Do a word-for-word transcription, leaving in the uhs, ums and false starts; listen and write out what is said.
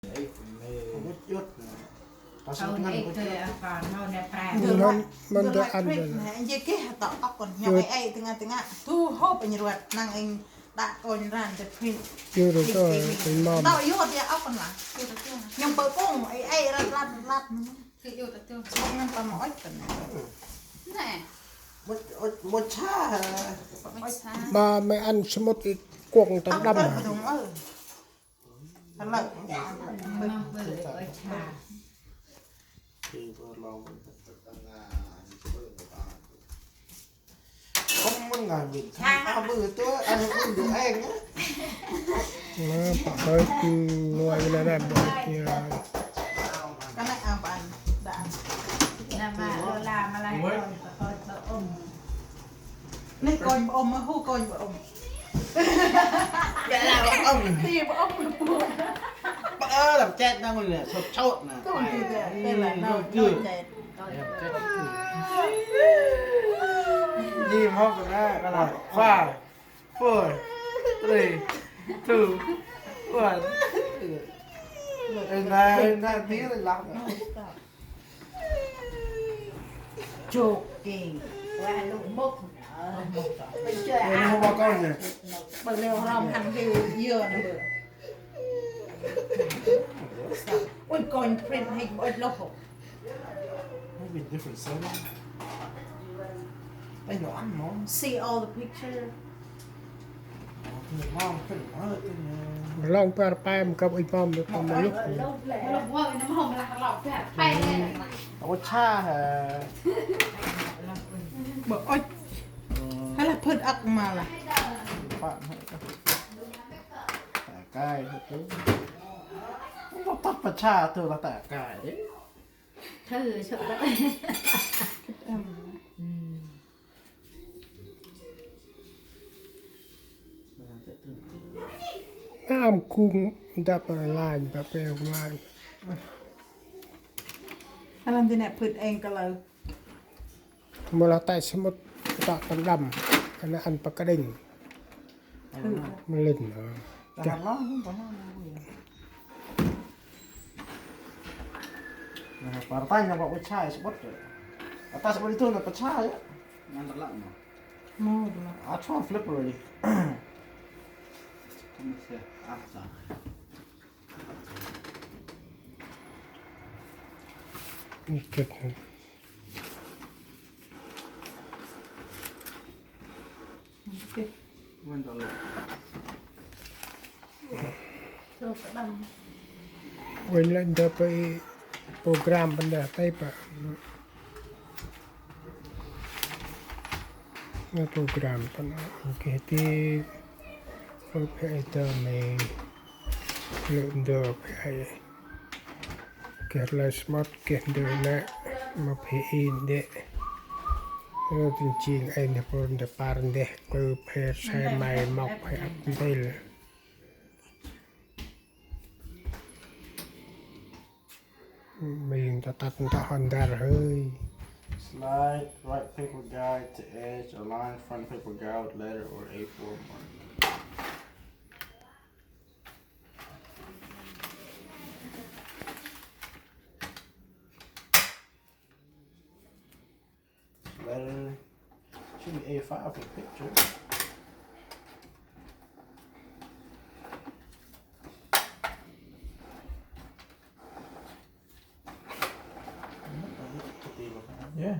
Ŭt ŭt. Pas ŭt ngan ŭt ŭt. Mân, mân ta ăn nè. Nje keh ta ŏk kon. Nhŏk ê ê tê ngă tê ngă. Tu hôp anh ruat năng anh đă kon ran tê phit. Yor ta, anh mâm. Ta yor ta ŏk kon lah. Nhŏk bơ̆ kông ê ê rat lat lat. Bơ̆ ngan ta ma ŭt kon. Nè. Ŭt ŭt ŭt sa. Ŭt sa. Ba mê ăn samƀŭt i kuŏng tâm đăm. Ăp ăp dong ơ. Hello. Không muốn ngài Việt Nam. À, bự tôi ăn bự được anh á. Nó phải hơi nuôi cái này là bự kìa. Cái này à, bạn đã. Nama lo la ma lai. Ôi. Ôi, ôi, ôi. Nê kônh bơ̆ ôm, hô kônh bơ̆ ôm. Gak lah bơ̆ ôm. Ti bơ̆ ôm. Bơ̆ ơ, làm chết nó, mình là sốt sốt nè. Kônh ti tê, tê lah nau nau chết. Ji mhok nè, five, four, three, two, one. Ê, nè, ê, nè, tí rồi lắm. Chụp kì. Qua lụ mốc. Ê, nó không bao con nhỉ? Bơ leo rom hăng hê yơ nè bơ. Ui, kônh print hê bơ lôh. Maybe different setting. Ê, nó ăn nó. See all the picture. Lŏng păr pe mkăp ŭch pơm, pơm ma lŭk. Ŭch sa hê. Bơ ŭch. Hay là phơt ăk ma lah. Pă hê. Tơkai hê tu. Pă pă pă sa tu lah tơkai. Thơ sơ. Nam kung đăp lanh, đăp lanh. Alam ti nê phưt êng kalơ. Mâu lah tay samƀŭt ta tâm đăm. Ana ăn pa kđinh. Mlin. Tahan lah, tahan lah. Nè, păr tanh nă, pă ŭch sa, samƀŭt. Ata samƀŭt itu nă, pă sa ya. Ngan tơlăk nă. Mâu tơlăk. I try flip already. Không được xe. À, sao? Ikit. Ikit. Quên tao luôn. Ueh lĕ ndơ pơ i program pơ ndơ tay pă. Nơ program pơ ndơ. Ôkê, ti pơ phe ai tơ mê. Lĕ ndơ phe ai. Geh lơi smot, geh ndơ nă. Ma phe i ndĕ. Ơ, tĭng jêng ai ndơ pơ ndơ păr ndĕ. Klơ phe sai mai mok phe ăp ntil. Mĭn ta tât nta hŏ ndar hơi. Slide right paper guide to edge, align front paper guide with letter or A four mark. Letter. Should be A five for picture. Yeah.